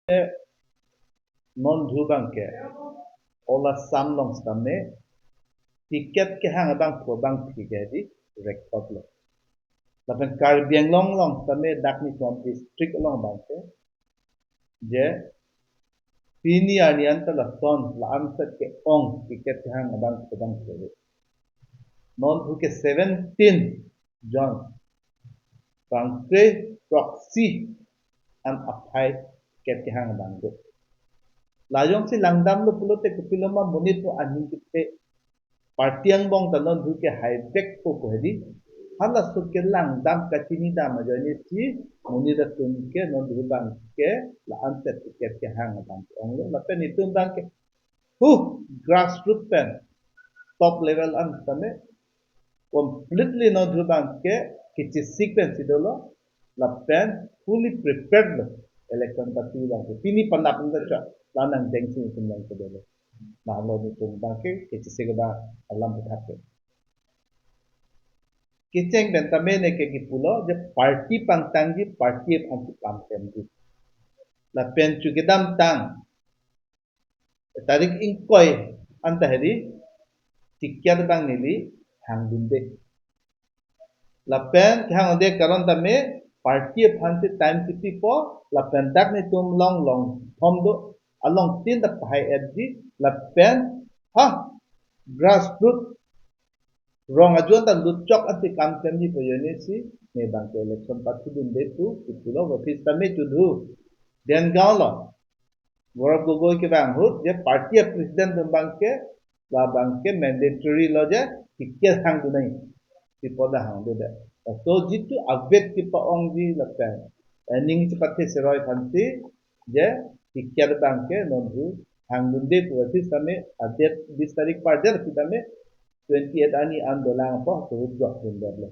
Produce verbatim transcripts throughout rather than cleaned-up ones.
non dhu abangke All Assam along sitame ticket kehang abangphu abangphi ke hedi record lo. Lapen Karbi Anglong along sitame dak nitum district along abangke je pini arni anta lason la-an set ke-ong ticket kehang abangphu abangphi. Non dhu ke seventeen jon bangke proxy an aphai ticket kehang abang do. La jongsi langdamlo pulote kopiloma monit atum aning kete party angbong ta non dhu ke haivekpo pu hedi. Halaso kelangdam kachinidam ajoine si monit atum ke non dhu abangke la-an set ticket kehang abang onglo. Lapen itum abangke hu grassroot pen top level an sitame completely non dhu abangke kechesik pensi dolo. Lapen fully prepared lo election party abangke. Pini panap nda cha la nangdengsi itum abangke dolo. Nanglo nitum abangke kechesik abang alam pethat ke. Kecheng pen tame ne ke kipulo je party pangtangji, party aphan si kam klemji. Lapen chu kedamtang tarik ingkoi anta hedi ticket abang neli hangdunde. Lapen kehangdunde karon tame party aphan si time chipipo, lapen dak nitum along long thom do, along tin ta pahai-etji, lapen ha grassroot rong ajo anta lutchok ansi kam klemji pu ajoine si ne abangke election pathudunde pu kipulo. Office tame chu dhu Dengaon along Gaurav Gogoi kevang ahut je party president atum abangke, la abangke mandatory lo je ticket hangdun nangji pu pu ta hangdunde. So jitu avet kepa-ongji lapen, eh, ning chepathe seroi aphan si je ticket abangke non dhu hangdunde pu office tame a-date bis tarik pardet sitame twenty-eight arni an dolang apot ahut jok dundetlo.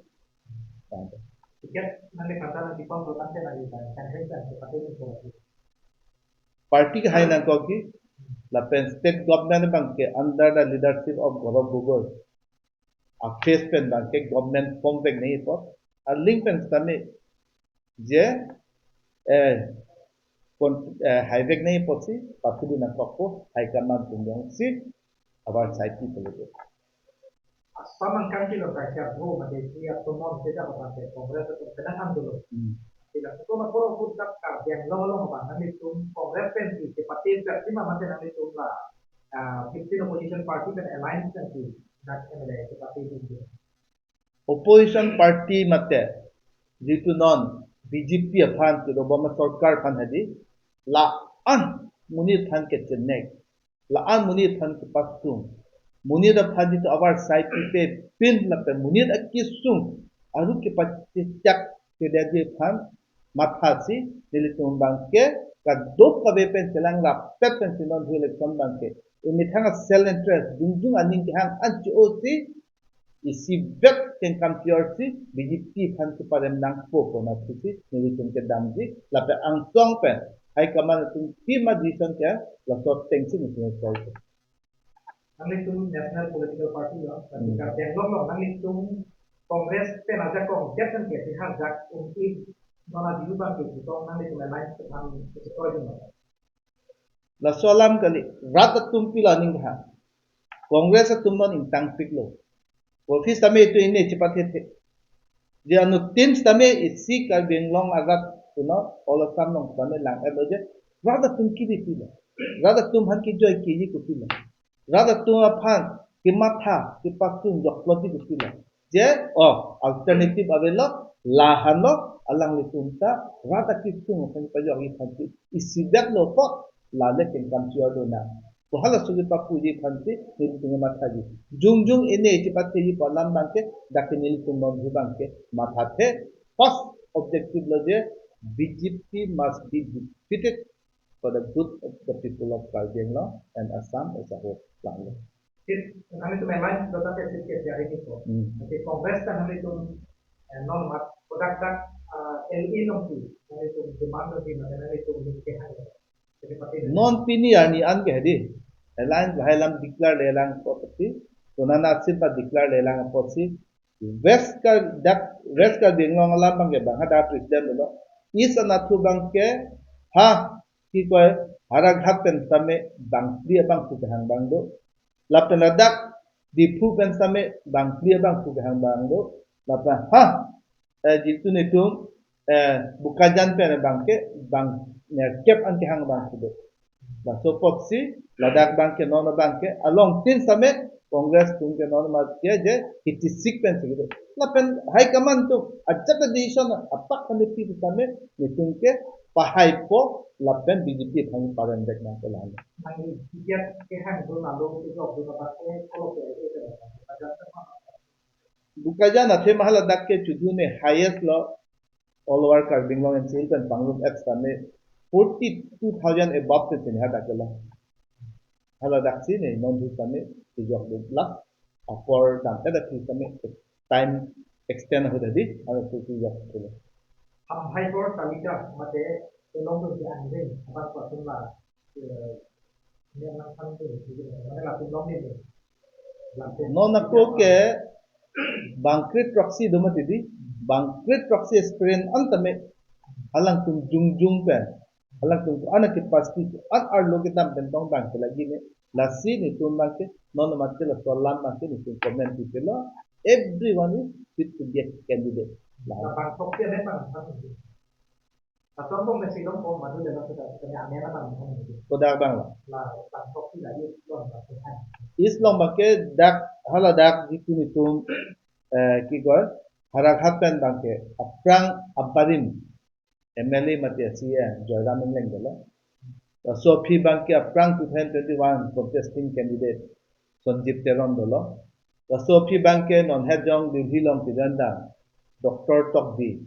Ticket nangli pata nangkipon program ke nangli kan kan kan seperti itu. Party ke hai nangkokji, lapen state government abangke under the leadership of Gaurav Gogoi a-phase pen abangke government form vek nangji apot, a-link pen sitame je, eh, kon-, eh, haivek nangji apotsi pathudun nangkokpo, high command atum jongsi avarsai pi pulote. Assam angkang kilo kaisa dho mate si atomon sida mate Congress atum penang an dolo. Hmm. Sila atum apor apor dak Karbi Anglong along abang nanglitum Congress pensi chepate dak sima mate nanglitum la, ah, fifteen opposition party pen alliance pensi dak M L A chepate dun. Opposition party mate jitu non B J P aphan kedobom sorkar aphan hedi la-an monit aphan kechenek, la-an monit aphan kepasung, monit aphan jitu avarsai pipe pin lapen monit akesung aru kepachechak kedetji aphan mathasi nelitum abangke kadokave pen chelang rapet pensi non dhu election abangke emethang a-self interest jongjong aning kehang an cho-o si isibet kengkam pior si B J P aphan keparem nangpo pu na thusi nelitum kedamji lapen angsong pen high command atum pima decision ke laso atengsi nelitum call. Nanglitum national political party lo, tapi Hmm. Karbi Anglong lo, nanglitum Congress pen ajakong jet kan ke, si hajak ungki non adi abangke, si tong nanglitum alliance pen, si koi dun. Laso alam kali, rat atum pilo aning ha. Congress atum non ingtangpiklo. Office tame itum ine chepathethe. Je anuttin sitame isi Karbi Anglong arat atum non, All Assam along sitame lang-etlo je. Rat atum kiri pilo. Rat atum aphan kijoi kiji kopilo. Rat atum aphan kematha, kepasung jokplotji kopilo. Je, oh, alternative avelo, lahenlo, alanglitum ta rat akesung aphan pajokji aphansi isibetlo apot, lale kengkam pior dona. Pu halaso kepapuji aphansi nelitum mathaji. Jongjong ine chepatheji pu alam abangke, dak nelitum non dhu abangke mathathe. First objective lo je B J P must be defeated for the good of the people of Karbi Anglong and Assam as a whole. Lang lo. Sip, nanglitum alliance dota ke sip ke jari ni ko. Hmm. Nanti Congress kan nanglitum, eh, non mat kodak dak, eh, L A along si nanglitum demand along si nanglitum ni ke hai. Jadi pati ni. Non pini arni an ke hedi. Alliance lahai alam declare lelang apotsi. Konat asip pa declare lelang apotsi. West Kar-, dak West Karbi Anglong alam abangke bang hadak president lo. East anatthu abangke ha ki koi, Howraghat pen sitame bangphli abangphu kehang abang do. Lapen ladak Diphu pen sitame bangphli abangphu kehang abang do. Lapen ha, eh, jitu netum, eh, Bokajan pen abangke bang nerkep an kehang abangphu do. Laso apotsi ladak abangke non abangke along tin sitame Congress atum ke non amat ke je kichisik pensi kedo. Lapen high command atum ajat a decision apak kami pi sitame netum ke pahaipo lapen B J P aphan pareng dek nangpo lahan. Nang ticket kehang do nalo ke jok do na ke kolo ke ke ke. Bokajan athe ma haladak ke chudune highest lo all over Karbi Anglong N C L pen pangrum aphi sitame forty two thousand above te chini hadak ke lo. Haladak si ne non thu sitame tijok de lak apor dam eta thi sitame time extend ho dadi haladak si tijok de. Ham hai por talika mate elong tu di anjing abang pasun la, eh, ne nang kan tu di mana la tu long ni. Non ako ke bangkrit proxy do mati di, bangkrit proxy experience an tame alangtum jongjong pen, alangtum an capacity an arlo kedam pen tong bang ke lagi ne, lasi netum bang ke non amat ke laso alam bang ke netum comment di ke lo, everyone is fit to be a candidate. La bang proxy ne bang. Atom bom na silong bom madu dalam sudah kami amena bang bang. Kodak bang la. La bang kok tidak yuk bom bang. East along bang ke dak haladak jitu netum, eh, ki koi, Howraghat pen bang ke aphrang abarim M L A mate C E M Joyram Engleng dolo. Laso aphi bang ke aphrang two thousand twenty-one contesting candidate Sanjib Teron dolo. Laso aphi bang ke non hejong Delhi along pidandang Doctor Tokbi.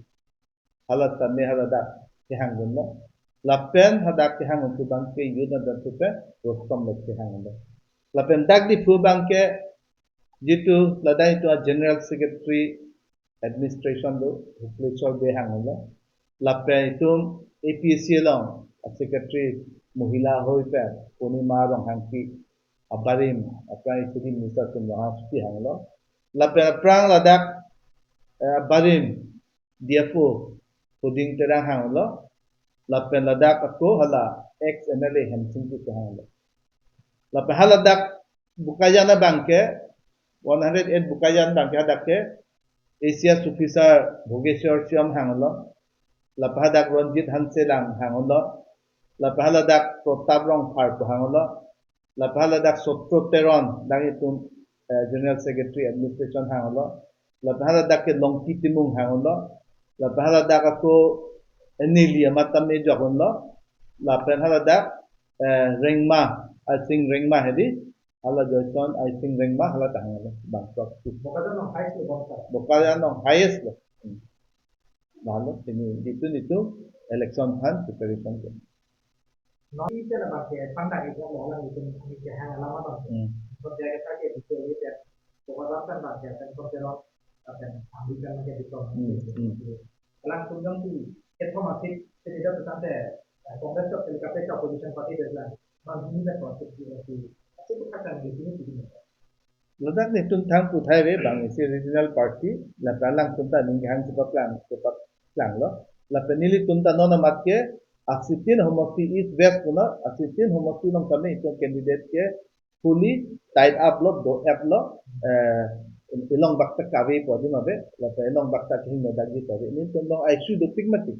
Hala sitame haladak kehang dunlo. Lapen hadak kehang dun abang ke youth adang tu pen Rustom Bey kehang dunlo. Lapen dak Diphu abang ke jitu ladak itu a General Secretary Administration do Hupleswar Bey hang dunlo. Lapen itum A P C along a Secretary Mohila hoi pen Purnima Ronghangpi abarim aphrang A C D Minister atum Ronghangpi hanglo. Lapen aphrang ladak, eh, abarim D F O Huding Terang hanglo. Lapen ladak ako hala ex M L A Hemsing Tisso hanglo. Lapen haladak Bokajan abang ke, one hundred eight Bokajan abang ke hadak ke A C S officer Bhogeshwar Shyam hanglo. Lapen hadak Ranjit Hanselang hanglo. Lapen haladak Pratap Rongphar pu hanglo. Lapen haladak Sotro Teron, dak itum, eh, General Secretary Administration hanglo. Lapen haladak ke Longki Timung hanglo. Lapen haladak ako, eh, neli amat tame jok dunlo. Lapen haladak, eh, Rengma, Aising Rengma hedi. Hala Joyson, Aising Rengma, hala ta hanglo. Bang proxy. Bokajan along highest lo bang sa. Bokajan along highest lo. Hmm. Lalu ini, itu, itu election aphan preparation ke. Non ite la bang ke panda ke lo lang itu ke hang lama bang. Hmm. Bang dia kita ke itu ya. Pokok kan bang ke kan pokok kan ambil kan ke itu. Hmm, hmm. Langsung yang tu, itu masih tidak tentang, eh, Congress ke, ke opposition party dan lain. Bang ini dah konsep itu. Itu bukan di sini, di sini. Ladak netum thang puthai ve bang isi regional party, lapen alangtum ta ning kehang chepaklang, chepaklang lo. Lapen nelitum ta non amat ke, Axitin Homosti East West pu na, Axitin Homosti along tame itum candidate ke fully tied up lo, do-ap lo, eh, elong bak ta kave po di ma ve, lapen elong bak ta kehingno dagi po di. Netum along issue dopik mati.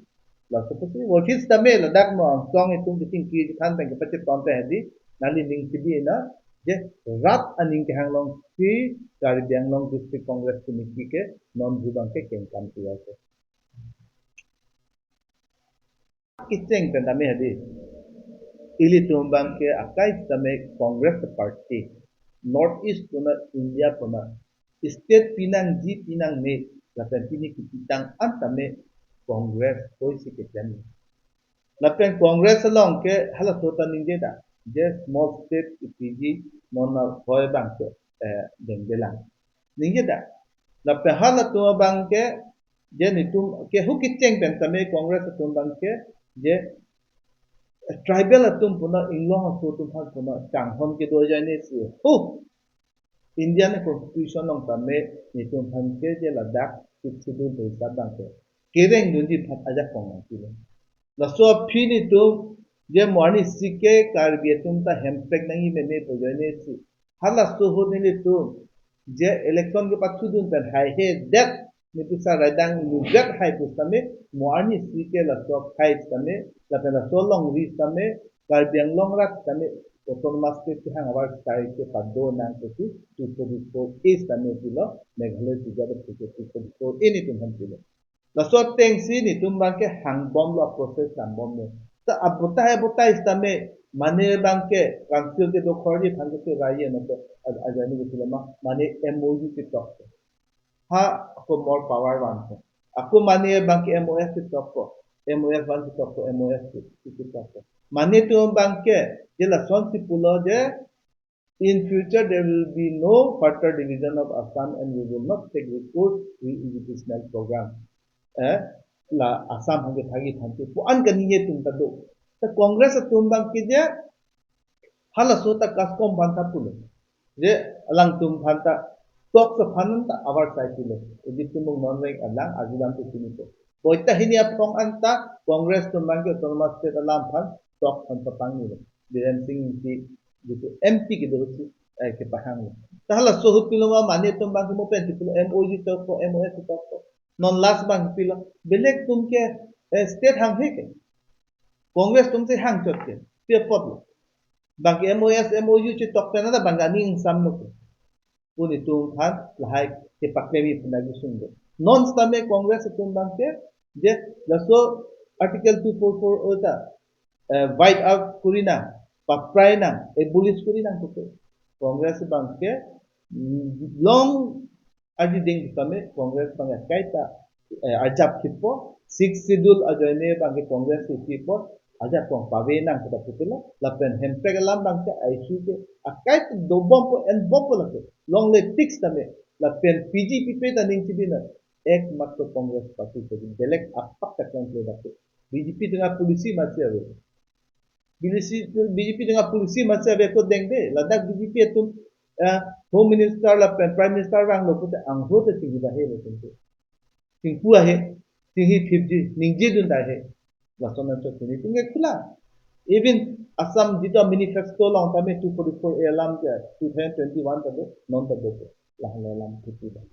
Laso apotsi, office tame ladak no angsong itum kiting ki than pen kepachetong pen hedi, nangli ning chibi na, je rat aning kehang alongsi Karbi Anglong District Congress Committee ke non thu abang ke kengkam tiya ke. Kecheng pen tame hedi. Ilitum abang ke akai tame Congress Party North East pu na India pu na state pinangji pinangme lapen pini kipitang an tame Congress hoi si keklem. Lapen Congress along ke halaso ta ningje ta, je small state ipiji non ahoi abang ke, eh, dengdelang. Ningje ta. Lapen halatum abang ke, je netum ke hu kecheng pen tame Congress atum abang ke, je tribal atum pu na inglong aso atum aphan pu na changhon kedo ajoine si hu Indian Constitution along tame netum aphan ke je ladak Sixth Schedule hisab abang ke kereng dunji aphan ajakong nangpilo. Laso aphi netum Je mo arnisi ke Karbi atum ta hemprek nangji meme pu ajoine si. Halaso ahut nelitum je election kepathudun pen haihedet, nipisa raidang lugat hai pusitame, mo arnisi ke laso akhai sitame, lapen laso alongri sitame, Karbi Anglong rat sitame, autonomous state kehang avarsai ke pado nang pusi two forty-four A sitame pilo, Meghalaya Sijat aphuke two forty-four A nelitum aphan pilo. Laso atengsi nelitum abangke hangbomlo, process hangbomlo. Ta abotai abotai sitame mane abangke council kedo khorji aphan ke raye no to a-, ajoine ke sila ma mane M O U ketok. Ha ako more power vangpo. Ako mane abangke M O F ketok ko. M O F vang ketok ko, M O F ke, ketok ko. Mane atum abangke, je lasonsi pulo je, in future there will be no further division of Assam and we will not take recourse to institutional program. Eh, la Assam aphan kethagi aphan ke pu-an kaningje atum ta do. Ta Congress atum abangke je halaso ta CASCOM aphan ta pulo. Je alangtum aphan ta, talks aphan ta avarsai pilo. Ejip tumung non reng alang ajilam tu sini po. Boita hini aphong anta Congress atum abangke autonomous state alam aphan talks aphan papangnilo. Biren Singh Engti jitu M P kedo si, eh, kepahanglo. Ta halaso ahut pilo ma mane atum abangke mo pen si pulo M O U ketok ko, M O F ketok ko. Non last abang pilo. Belek atum ke, eh, state hanghe ke. Congress atum si hangchot ke. Pi apotlo. Abangke M O S, M O U chetok pen ada abangke aning ingsamlo ke. Pu nelitum aphan lahai kepaklem ipuna kesung do. Non sitame Congress atum abangke je laso Article two four four A ta, eh, wipe out kori nang, paprai nang, abolish kori nang puke. Congress abangke, mm, long arjiding sitame Congress abangke kaita, eh, ajap kipo, Sixth Schedule ajoine abangke Congress si kipo, ajak kong pave nang kita putilo, lapen hemprek alam abangke aisi ke, akaita dobompo, enbompo lake, longle tik sitame, lapen P G P P ta ning chibina, ekmatro Congress party ke belek apak ta klem kle lake. B J P atum apolicy masi ave. B J P, B J P atum apolicy masi ave ko dengde, ladak B J P atum, eh, Home Minister lapen Prime Minister vanglo pute angho te chingki bahe lo tentu. Chingpu ahe, chinghi phipji, ningjedun ta ahe. Lason anchot sini tingge khula. Even Assam jitu manifesto along tame two forty-four A alam ke two thousand twenty-one ta do, non ta do. Lahan alam khitu ba.